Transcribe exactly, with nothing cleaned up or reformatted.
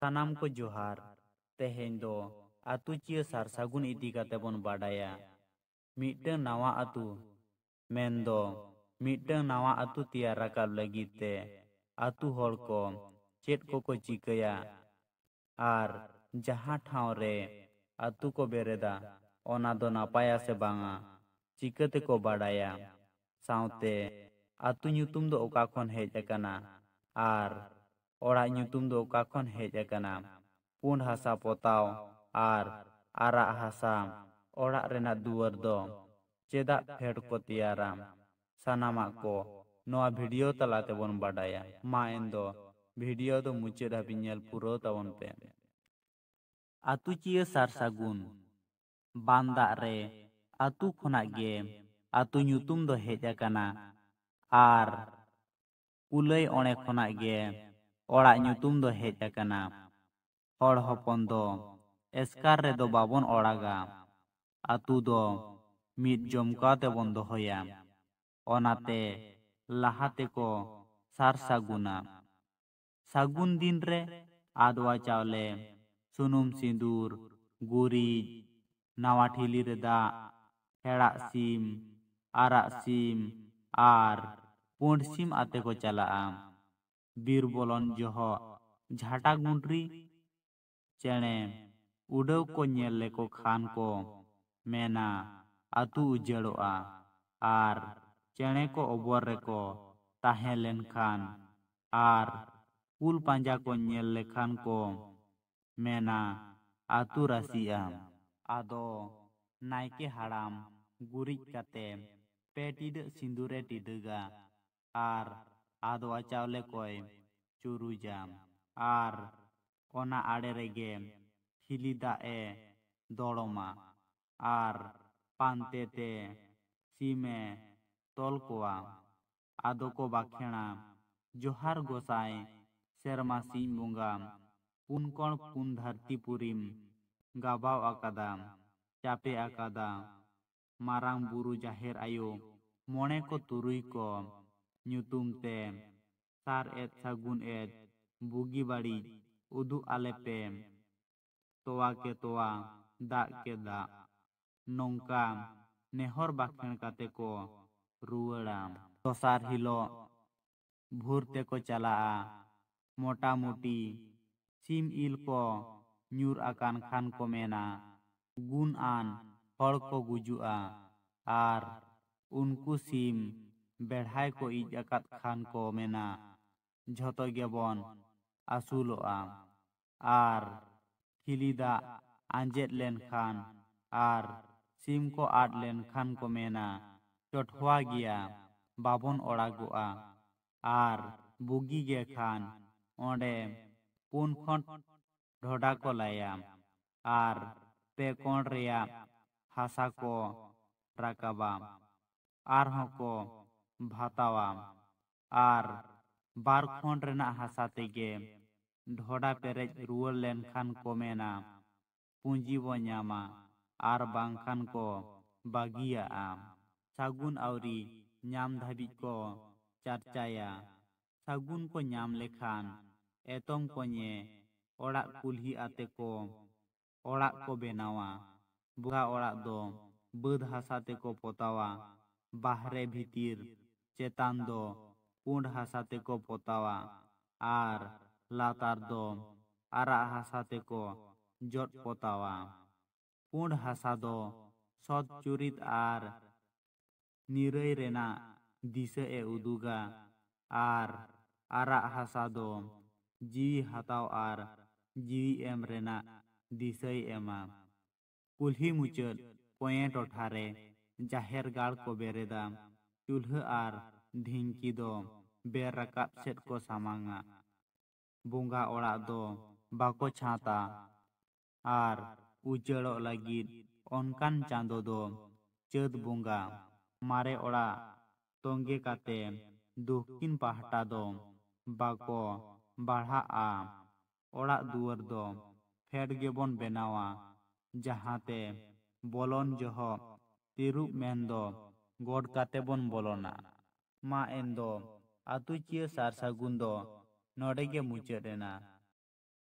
ᱥᱟᱱᱟᱢ ᱠᱚ ᱡᱚᱦᱟᱨ᱾ ᱛᱮᱦᱮᱧ ᱫᱚ ᱟᱹᱛᱩ ᱪᱤᱭᱟᱹ ᱥᱟᱨ ᱥᱟᱹᱜᱩᱱ ᱤᱫᱤ ᱠᱟᱛᱮ ᱵᱚᱱ ᱵᱟᱰᱟᱭᱟ᱾ ᱢᱤᱫᱴᱟᱝ ᱱᱟᱣᱟ ᱟᱹᱛᱩ, ᱢᱮᱱᱫᱚ ᱢᱤᱫᱴᱟᱝ ᱱᱟᱣᱟ ᱟᱹᱛᱩ ᱛᱮᱭᱟᱨ ᱨᱟᱠᱟᱵ ᱞᱟᱹᱜᱤᱫ ᱛᱮ ᱟᱹᱛᱩ ᱦᱚᱲ ᱠᱚ ᱪᱮᱫ ᱠᱚᱠᱚ ᱪᱤᱠᱟᱹᱭᱟ, ᱟᱨ ᱡᱟᱦᱟᱸ ᱴᱷᱟᱶ ᱨᱮ ᱟᱹᱛᱩ ᱠᱚ ᱵᱮᱨᱮᱫᱟ, ᱚᱱᱟ ᱫᱚ ᱱᱟᱯᱟᱭᱟ ᱥᱮ ᱵᱟᱝᱟ, ᱪᱤᱠᱟᱹ ᱛᱮᱠᱚ ᱵᱟᱰᱟᱭᱟ? ᱥᱟᱶᱛᱮ ᱟᱹᱛᱩ ᱧᱩᱛᱩᱢ ᱫᱚ ᱚᱠᱟ ᱠᱷᱚᱱ ᱦᱮᱡ ᱟᱠᱟᱱᱟ ᱟᱨ ᱚᱲᱟᱜ ᱧᱩᱛᱩᱢ ᱫᱚ ᱚᱠᱟ ᱠᱷᱚᱱ ᱦᱮᱡ ᱟᱠᱟᱱᱟ? ᱯᱩᱸᱰ ᱦᱟᱥᱟ ᱯᱚᱛᱟᱣ ᱟᱨ ᱟᱨᱟᱜ ᱦᱟᱥᱟ ᱚᱲᱟᱜ ᱨᱮᱱᱟᱜ ᱫᱩᱣᱟᱹᱨ ᱫᱚ ᱪᱮᱫᱟᱜ ᱯᱷᱮᱰ ᱠᱚ ᱛᱮᱭᱟᱨᱟ? ᱥᱟᱱᱟᱢᱟᱜ ᱠᱚ ᱱᱚᱣᱟ ᱵᱷᱤᱰᱤᱭᱳ ᱛᱟᱞᱟ ᱛᱮᱵᱚᱱ ᱵᱟᱰᱟᱭᱟ᱾ ᱢᱟ ᱮᱱᱫᱚ ᱵᱷᱤᱰᱤᱭᱳ ᱫᱚ ᱢᱩᱪᱟᱹᱫ ᱦᱟᱹᱵᱤᱡ ᱧᱮᱞ ᱯᱩᱨᱟᱹᱣ ᱛᱟᱵᱚᱱ ᱯᱮ᱾ ᱟᱹᱛᱩ ᱪᱤᱭᱟᱹ ᱥᱟᱨ ᱥᱟᱹᱜᱩᱱ᱾ ᱵᱟᱱ ᱫᱟᱜ ᱨᱮ ᱟᱹᱛᱩ ᱠᱷᱚᱱᱟᱜ ᱜᱮ ᱟᱹᱛᱩ ᱧᱩᱛᱩᱢ ᱫᱚ ᱦᱮᱡ ᱟᱠᱟᱱᱟ, ᱟᱨ ᱠᱩᱞᱟᱹᱭ ᱚᱬᱮ ᱠᱷᱚᱱᱟᱜ ᱜᱮ ᱚᱲᱟᱜ ᱧᱩᱛᱩᱢ ᱫᱚ ᱦᱮᱡ ᱟᱠᱟᱱᱟ᱾ ᱦᱚᱲ ᱦᱚᱯᱚᱱ ᱫᱚ ᱮᱥᱠᱟᱨ ᱨᱮᱫᱚ ᱵᱟᱵᱚᱱ ᱚᱲᱟᱜᱟ, ᱟᱹᱛᱩ ᱫᱚ ᱢᱤᱫ ᱡᱚᱢᱠᱟᱣ ᱛᱮᱵᱚᱱ ᱫᱚᱦᱚᱭᱟ᱾ ᱚᱱᱟᱛᱮ ᱞᱟᱦᱟ ᱛᱮᱠᱚ ᱥᱟᱨ ᱥᱟᱹᱜᱩᱱᱟ᱾ ᱥᱟᱹᱜᱩᱱ ᱫᱤᱱ ᱨᱮ ᱟᱫᱽᱣᱟ ᱪᱟᱣᱞᱮ, ᱥᱩᱱᱩᱢ ᱥᱤᱸᱫᱩᱨ, ᱜᱩᱨᱤᱡ, ᱱᱟᱣᱟ ᱴᱷᱤᱞᱤ ᱨᱮ ᱫᱟᱜ, ᱦᱮᱲᱟᱜ ᱥᱤᱢ, ᱟᱨᱟᱜ ᱥᱤᱢ ᱟᱨ ᱯᱩᱸᱰ ᱥᱤᱢ ᱟᱛᱮ ᱠᱚ ᱪᱟᱞᱟᱜᱼᱟ᱾ ᱵᱤᱨ ᱵᱚᱞᱚᱱ ᱡᱚᱦᱚᱜ ᱡᱷᱟᱴᱟ ᱜᱩᱸᱰᱨᱤ ᱪᱮᱬᱮ ᱩᱰᱟᱹᱣ ᱠᱚ ᱧᱮᱞ ᱞᱮᱠᱚ ᱠᱷᱟᱱ ᱠᱚ ᱢᱮᱱᱟ, "ᱟᱹᱛᱩ ᱩᱡᱟᱹᱲᱚᱜᱼᱟ", ᱟᱨ ᱪᱮᱬᱮ ᱠᱚ ᱚᱵᱚᱨ ᱨᱮᱠᱚ ᱛᱟᱦᱮᱸ ᱞᱮᱱᱠᱷᱟᱱ ᱟᱨ ᱠᱩᱞ ᱯᱟᱸᱡᱟ ᱠᱚ ᱧᱮᱞ ᱞᱮᱠᱷᱟᱱ ᱠᱚ ᱢᱮᱱᱟ, "ᱟᱹᱛᱩ ᱨᱟᱥᱤᱜᱼᱟ᱾" ᱟᱫᱚ ᱱᱟᱭᱠᱮ ᱦᱟᱲᱟᱢ ᱜᱩᱨᱤᱡ ᱠᱟᱛᱮ ᱯᱮ ᱴᱤᱰᱟᱹᱜ ᱥᱤᱸᱫᱩᱨᱮ ᱴᱤᱰᱟᱹᱜᱟ ᱟᱨ ᱟᱫᱽᱣᱟ ᱪᱟᱣᱞᱮ ᱠᱚᱭ ᱪᱩᱨᱩᱡᱟ, ᱟᱨ ᱚᱱᱟ ᱟᱲᱮ ᱨᱮᱜᱮ ᱴᱷᱤᱞᱤ ᱫᱟᱜ ᱮ ᱫᱚᱲᱚᱢᱟ ᱟᱨ ᱯᱟᱱᱛᱮ ᱛᱮ ᱥᱤᱢ ᱮ ᱛᱚᱞ ᱠᱚᱣᱟ᱾ ᱟᱫᱚ ᱠᱚ ᱵᱟᱠᱷᱮᱬᱟ, "ᱡᱚᱦᱟᱨ ᱜᱚᱸᱥᱟᱭ ᱥᱮᱨᱢᱟ ᱥᱤᱧ ᱵᱚᱸᱜᱟ, ᱯᱩᱱ ᱠᱚᱬ ᱯᱩᱱ ᱫᱷᱟᱹᱨᱛᱤ ᱯᱩᱨᱤᱢ ᱜᱟᱵᱟᱣ ᱟᱠᱟᱫᱟ, ᱪᱟᱯᱮ ᱟᱠᱟᱫᱟ᱾ ᱢᱟᱨᱟᱝ ᱵᱩᱨᱩ, ᱡᱟᱦᱮᱨ ᱟᱭᱳ, ᱢᱚᱬᱮ ᱠᱚ ᱛᱩᱨᱩᱭ ᱠᱚ ᱧᱩᱛᱩᱢ ᱛᱮ ᱥᱟᱨ ᱮᱫ ᱥᱟᱹᱜᱩᱱ ᱮᱫ ᱵᱩᱜᱤ ᱵᱟᱹᱲᱤᱡ ᱩᱫᱩᱜ ᱟᱞᱮ ᱯᱮ, ᱛᱚᱣᱟ ᱠᱮ ᱛᱚᱣᱟ, ᱫᱟᱜ ᱠᱮ ᱫᱟᱜ᱾ ᱱᱚᱝᱠᱟ ᱱᱮᱦᱚᱨ ᱵᱟᱠᱷᱮᱬ ᱠᱟᱛᱮ ᱠᱚ ᱨᱩᱣᱟᱹᱲᱟ᱾ ᱫᱚᱥᱟᱨ ᱦᱤᱞᱳᱜ ᱵᱷᱳᱨ ᱛᱮᱠᱚ ᱪᱟᱞᱟᱜᱼᱟ᱾ ᱢᱚᱴᱟᱢᱩᱴᱤ ᱥᱤᱢ ᱤᱞ ᱠᱚ ᱧᱩᱨ ᱟᱠᱟᱱ ᱠᱷᱟᱱ ᱠᱚ ᱢᱮᱱᱟ, ᱜᱩᱱ ᱟᱱ ᱦᱚᱲ ᱠᱚ ᱜᱩᱡᱩᱜᱼᱟ᱾ ᱟᱨ ᱩᱱᱠᱩ ᱥᱤᱢ ᱵᱮᱲᱦᱟᱭ ᱠᱚ ᱤᱡ ᱟᱠᱟᱫ ᱠᱷᱟᱱ ᱠᱚ ᱢᱮᱱᱟ, ᱡᱷᱚᱛᱚ ᱜᱮᱵᱚᱱ ᱟᱹᱥᱩᱞᱚᱜᱼᱟ᱾ ᱟᱨ ᱴᱷᱤᱞᱤ ᱫᱟᱜ ᱟᱸᱡᱮᱫ ᱞᱮᱱᱠᱷᱟᱱ ᱟᱨ ᱥᱤᱢ ᱠᱚ ᱟᱫ ᱞᱮᱱᱠᱷᱟᱱ ᱠᱚ ᱢᱮᱱᱟ, ᱪᱚᱴᱷᱣᱟ ᱜᱮᱭᱟ, ᱵᱟᱵᱚᱱ ᱚᱲᱟᱜᱚᱜᱼᱟ᱾ ᱟᱨ ᱵᱩᱜᱤ ᱜᱮ ᱠᱷᱟᱱ ᱚᱸᱰᱮ ᱯᱩᱱ ᱠᱷᱚᱸᱰ ᱰᱷᱚᱰᱟ ᱠᱚ ᱞᱟᱭᱟ ᱟᱨ ᱯᱮ ᱠᱚᱬ ᱨᱮᱭᱟᱜ ᱦᱟᱥᱟ ᱠᱚ ᱨᱟᱠᱟᱵᱟ᱾ ᱟᱨᱦᱚᱸ ᱠᱚ ᱵᱷᱟᱛᱟᱣᱟ ᱟᱨ ᱵᱟᱨ ᱠᱷᱚᱸᱰ ᱨᱮᱱᱟᱜ ᱦᱟᱥᱟ ᱛᱮᱜᱮ ᱰᱷᱚᱰᱟ ᱯᱮᱨᱮᱡ ᱨᱩᱣᱟᱹᱲ ᱞᱮᱱᱠᱷᱟᱱ ᱠᱚ ᱢᱮᱱᱟ, ᱯᱩᱸᱡᱤ ᱵᱚ ᱧᱟᱢᱟ, ᱟᱨ ᱵᱟᱝᱠᱷᱟᱱ ᱠᱚ ᱵᱟᱹᱜᱤᱭᱟᱜᱼᱟ᱾ ᱥᱟᱹᱜᱩᱱ ᱟᱹᱣᱨᱤ ᱧᱟᱢ ᱫᱷᱟᱹᱵᱤᱡ ᱠᱚ ᱪᱟᱨᱪᱟᱭᱟ᱾ ᱥᱟᱹᱜᱩᱱ ᱠᱚ ᱧᱟᱢ ᱞᱮᱠᱷᱟᱱ ᱮᱛᱚᱢ ᱠᱚᱧᱮ ᱚᱲᱟᱜ ᱠᱩᱞᱦᱤ ᱟᱛᱮ ᱠᱚ ᱚᱲᱟᱜ ᱠᱚ ᱵᱮᱱᱟᱣᱟ᱾ ᱵᱚᱸᱜᱟ ᱚᱲᱟᱜ ᱫᱚ ᱵᱟᱹᱫᱽ ᱦᱟᱥᱟ ᱛᱮᱠᱚ ᱯᱚᱛᱟᱣᱟ᱾ ᱵᱟᱦᱨᱮ ᱵᱷᱤᱛᱤᱨ ᱪᱮᱛᱟᱱ ᱫᱚ ᱯᱩᱸᱰ ᱦᱟᱥᱟ ᱛᱮᱠᱚ ᱯᱚᱛᱟᱣᱟ ᱟᱨ ᱞᱟᱛᱟᱨ ᱫᱚ ᱟᱨᱟᱜ ᱦᱟᱥᱟ ᱛᱮᱠᱚ ᱡᱚᱫ ᱯᱚᱛᱟᱣᱟ᱾ ᱯᱩᱸᱰ ᱦᱟᱥᱟ ᱫᱚ ᱥᱚᱛ ᱪᱩᱨᱤᱛ ᱟᱨ ᱱᱤᱨᱟᱹᱭ ᱨᱮᱱᱟᱜ ᱫᱤᱥᱟᱹ ᱮ ᱩᱫᱩᱜᱟ ᱟᱨ ᱟᱨᱟᱜ ᱦᱟᱥᱟ ᱫᱚ ᱡᱤᱣᱤ ᱦᱟᱛᱟᱣ ᱟᱨ ᱡᱤᱣᱤ ᱮᱢ ᱨᱮᱱᱟᱜ ᱫᱤᱥᱟᱹᱭ ᱮᱢᱟ᱾ ᱠᱩᱞᱦᱤ ᱢᱩᱪᱟᱹᱫ ᱠᱚᱭᱮ ᱴᱚᱴᱷᱟ ᱨᱮ ᱡᱟᱦᱮᱨ ᱜᱟᱲ ᱠᱚ ᱵᱮᱨᱮᱫᱟ᱾ ᱪᱩᱞᱦᱟᱹ ᱟᱨ ᱰᱷᱤᱝᱠᱤ ᱫᱚ ᱵᱮᱨ ᱨᱟᱠᱟᱵ ᱥᱮᱫ ᱠᱚ ᱥᱟᱢᱟᱝᱟ᱾ ᱵᱚᱸᱜᱟ ᱚᱲᱟᱜ ᱫᱚ ᱵᱟᱠᱚ ᱪᱷᱟᱸᱛᱟ ᱟᱨ ᱩᱡᱟᱹᱲᱚᱜ ᱞᱟᱹᱜᱤᱫ ᱚᱱᱠᱟᱱ ᱪᱟᱸᱫᱚ ᱫᱚ ᱪᱟᱹᱛ ᱵᱚᱸᱜᱟ᱾ ᱢᱟᱨᱮ ᱚᱲᱟᱜ ᱛᱚᱸᱜᱮ ᱠᱟᱛᱮ ᱫᱚᱠᱷᱤᱱ ᱯᱟᱦᱴᱟ ᱫᱚ ᱵᱟᱠᱚ ᱵᱟᱲᱦᱟᱜᱼᱟ᱾ ᱚᱲᱟᱜ ᱫᱩᱣᱟᱹᱨ ᱫᱚ ᱯᱷᱮᱰ ᱜᱮᱵᱚᱱ ᱵᱮᱱᱟᱣᱟ, ᱡᱟᱦᱟᱸᱛᱮ ᱵᱚᱞᱚᱱ ᱡᱚᱦᱚᱜ ᱛᱤᱨᱩᱵ ᱢᱮᱱᱫᱚ ᱜᱚᱰ ᱠᱟᱛᱮ ᱵᱚᱱ ᱵᱚᱞᱚᱱᱟ᱾ ᱢᱟ ᱮᱱᱫᱚ ᱟᱹᱛᱩ ᱪᱤᱭᱟᱹ ᱥᱟᱨ ᱥᱟᱹᱜᱩᱱ ᱫᱚ ᱱᱚᱰᱮ ᱜᱮ ᱢᱩᱪᱟᱹᱫ ᱮᱱᱟ᱾